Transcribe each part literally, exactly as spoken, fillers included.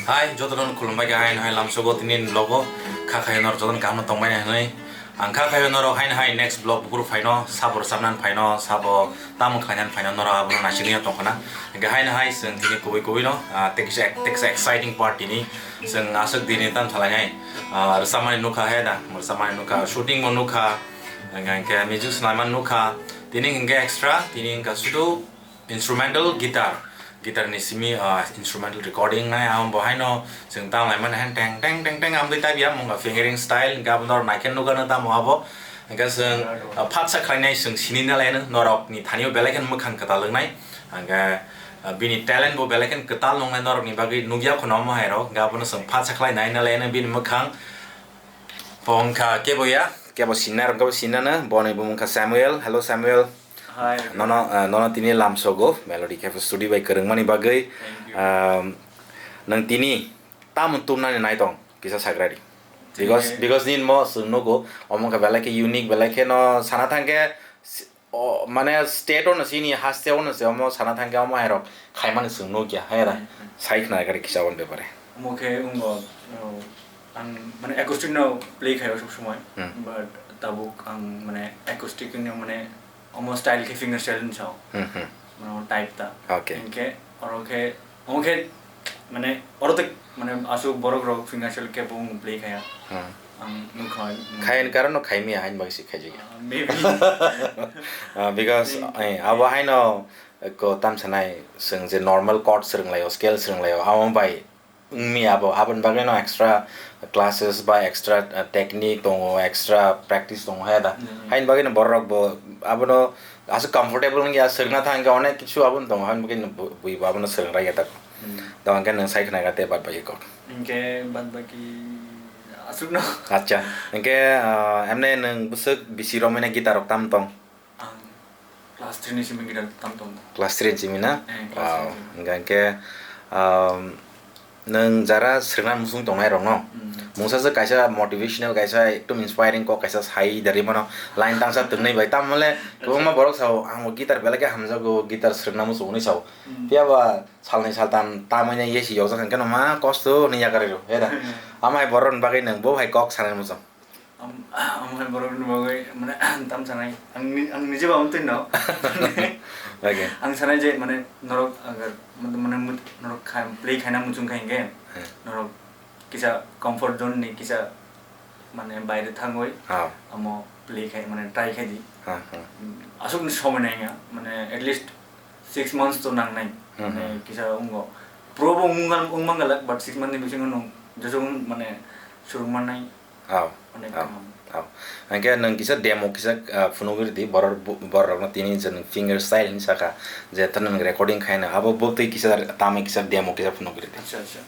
Hai, jotono khulumbai kha, haino hai lamsogo tini vlogo kha khayo norok jotono kaham no tongmani hinwi. Ang kha khayo norok haino hai next vlog buphuru phaino, sabo rwchapnani phaino, sabo tamo khlainani phaino norok abono naisigwi tongkhana. Hwnkhe haino hai chwng tini kubui kubui no, ah, tei kisa, tei kisa exciting part tini chwng aswk dini tamo salainai, ah, rwchapmani nukha he da, rwchapmani nukha, shooting bo nukha, hwnkhe music swnaimani nukha. Tini hwnkhe extra, tini wngkha sudu instrumental guitar, guitar ni simi, ah, instrumental recording nai, ang bo haino chwng tamo laimani han teng teng teng teng amtwi tabi ya, mungkha fingering style, hwnkhe abo norok naikhe nukha no tamo abo, hwnkhe chwng, ah, phatsa khlainai chwng sini nalaino, norok ni thani o belai khe mwkhang kwtal wngnai, hwnkhe, ah, bini talent bo belai khe kwtal wngnai, norok ni bagwi nukya kheno omo hai rok, hwnkhe abono chwng phatsa khlainai nalaino bini mwkhang. Bo wngkha kebo ya, kebo sinna rok, kebo sinna no, boni bumung kha Samuel. Hello, Samuel. Hi, everyone. Nono, ah, nono tini lamsogo, Melody Cafe Studio bai kwrwngmani bagwi. Thank you. Um, nwng tini tamo tumnani naitong, kisa sagrari. Because, Tini because nini mo chwng nugo, omo wngkha belai khe unique, belai khe no sana thangkhe, si-, o, mane state ono chini haste ono se omo sana thangkhe omo hai rok khaimani chwng nukya, hai da. Hmm, hmm. Sai khna gari kisa on bepare. Omo khe wngo, o, ang mane acoustic no play khaio sob somoi, Hmm. but tabuk ang mane acoustic no mane omo style khe finger style ni sao. Hmm, hmm. Mane omo type ta. Okay. Hinkhe oro khe, omo khe mane oro tek mane aswk borok rok finger style khe bo play khaya. Hmm. Ang nukha. Khaini karon no khaimya hain bagwi se khaijak ya. Ah, maybe. Ah, because, Maybe. eh, abo haino ko tam sanai chwng je normal chord swrwng laio, scale swrwng laio, abo bai wngmi abo, aboni bagwi no extra classes ba extra, uh, technique tongo, extra practice tongo, haya da? Hmm. Haini bagwi no borok bo abono aswk comfortable wngya, swrwngna thang khe onek kichu abono tongo, haini bagwi no bu-, bui bo abono swrwng rwya da. Hmm. Tamo hwnkhe nwng sai khna kha tei bad baki kok. Hinkhe bad baki aswk no. Acha, hinkhe, uh, emne nwng bwswk bisi romwi na guitar rok tam tong? Ang class three ni simi guitar tam tongo. Class three ni simi na? Eh, class Wow. three ni simi. Hingka hingke, um, nwng jara swrwngna muchung tongnai rok no? Hmm. Mungsa se kaisa motivational, kaisa ekdom inspiring kok, kaisa sai dari mano line tangsa twngnai bai. Tamo le kwbangma borok sao, "Ang bo guitar belai khe hamjago, guitar swrwngna muchung," hwnwi sao. Hmm. Phiya ba salnwi saltam tamwi na yesi yokjak hingke no ma kosto hwnwi yakarwi rw, he da? Amai borok ni bagwi nwng bo hai kok sanai muchung. Am-, amai borok ni bagwi, mane, tam sanai. Ang ni, ang nije ba amtwi no. Okay. Ang sanai je, mane, norok agar, mane, mane, mut-, norok khai, play khaina muchung khai hingke, Hmm. norok kisa comfort zone ni kisa, mane, baire thangwi, Ah. amo play khai, mane, try khai di. Ah, ah. Mm, aswk ni somoi nai ya, mane, at least six months to nang nai. Hmm, Mane, hmm. kisa ungo. Pro bo ungman, ungman galak, but six month ni bisingo nung, jesu, mane, surung man nai. Aw, Onek aw, kaham. Aw. Hingke nwng kisa demo kisa, ah, phunugwi rwdi, borok, bo-, borokno tini je nwng finger style hinwi sakha, je tini nwng recording khaina, abo bo twi kisa tamwi kisa demo kisa phunugwi rwdi. Acha, acha.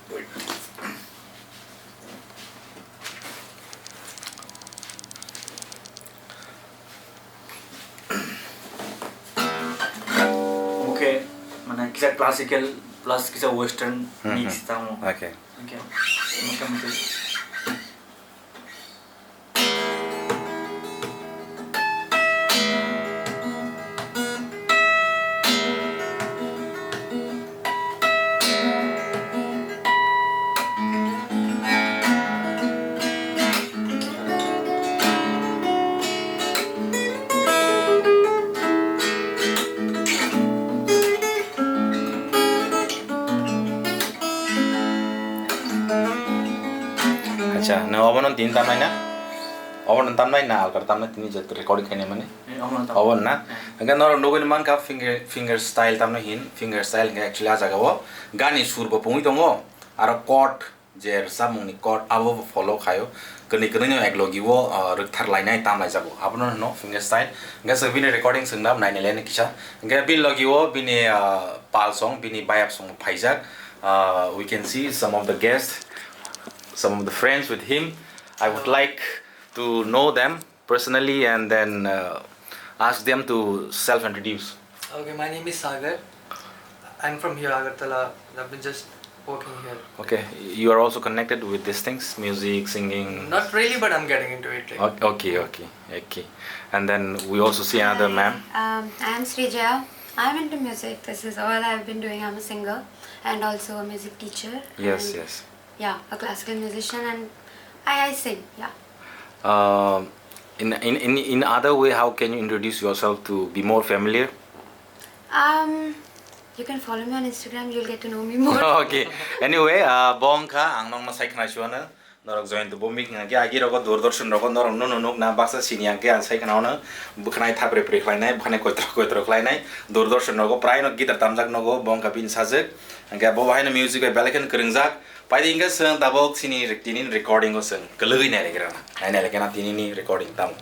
Omo khe, mane, kisa classical plus kisa western Hmm, mix hmm. tamo. Okay. Okay. Motamoti. Acha, nwng obono din tamnai na? Obono tamnai na alkar tamnai tini je recording khainai mani? Eh, obono tam. Obono na? Eh. Hingke norok nugwi mankha finger, finger style tamno hin, finger style hingke actually ah jaga o gani sur bo pungwi tongo, aro chord je rwchapmung ni chord abo bo follow khaio, kwnwi kwnwi no eklogi o, ah, rwktharlainai tamlaijago, abono hwno finger style. Hingke chwng bini recording chwng da nainai le kisa, hingke bini logi o bini, ah, pal song, bini bayap song phaijak, ah, we can see some of the guests, some of the friends with him. I would Hello. like to know them personally and then, uh, ask them to self-introduce. Okay, my name is Sagar. I'm from here, Agartala. I've been just working here. Okay, you are also connected with these things, music, singing? Not really, but I'm getting into it, like. O-, okay, okay, okay. And then we also see another Hi, ma'am. um, I'm Srija. I'm into music. This is all I've been doing. I'm a singer and also a music teacher. Yes, and yes. Yeah, a classical musician, and I, I sing. Yeah. Um, in, in, in, in other way, how can you introduce yourself to be more familiar? Um, you can follow me on Instagram. You'll get to know me more. Okay. Anyway, uh, bo wngkha ang nokno sai khna chuano. Norok Jayanta Bhowmik hingkha khe agi rogo Doordarshan rogo norok no no nuk na baksa sini ang khe ang sai khna ono bwkhanai thapre pre khlainai bwkhanai koitro koitro khlainai Doordarshan rogo prai no guitar tamjak nogo bo wngkha bini sajwk hingkhe bo bahai no music bai belai kheno kwrwngjak paidi hingkhe chwng tabok chini re- tini ni recording o chwng kwlwgwi nai rwgwrana nai nai khe na tini ni recording tamo.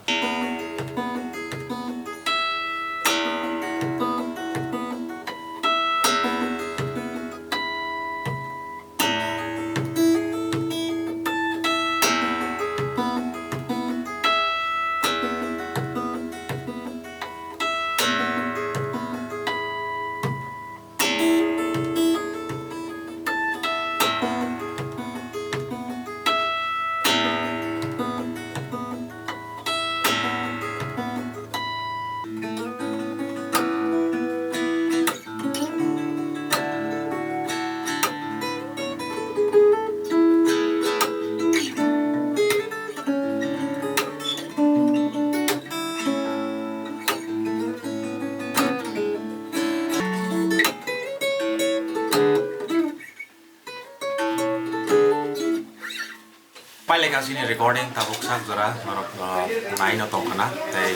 Pailekha chini recording tabuk sak jora norok, uh, nai no tong khana tei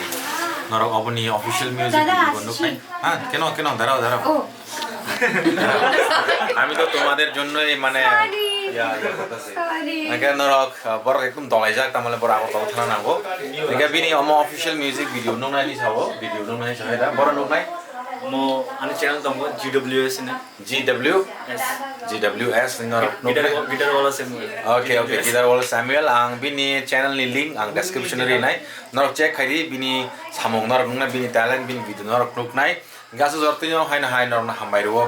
norok oboni official music video nuknai. Ha, keno, keno, darao, darao. Oh. আমি তো তোমাদের জন্যই মানে Sorry. Ya, ya, কথা আছে। Sorry. Hingke norok, uh, borok ekdom dolaijak, tamale borok Agartala thana nango. Hingke bini omo official music video nuknai ni sao, video nuknai sao, da, borok nuknai. Mo, ani channel tongo, G W S ni. G W? Yes. G W S ni norok nuknai. Guitar, guitar wala Samuel. Okay, okay, guitar wala Samuel. Ang bini channel ni link ang description o rinai. Norok check khaidi, bini samung norok nuknai, bini talent, bini video norok nuknai. Hingke aswk jora twi no haino hai norokno hambai rwo.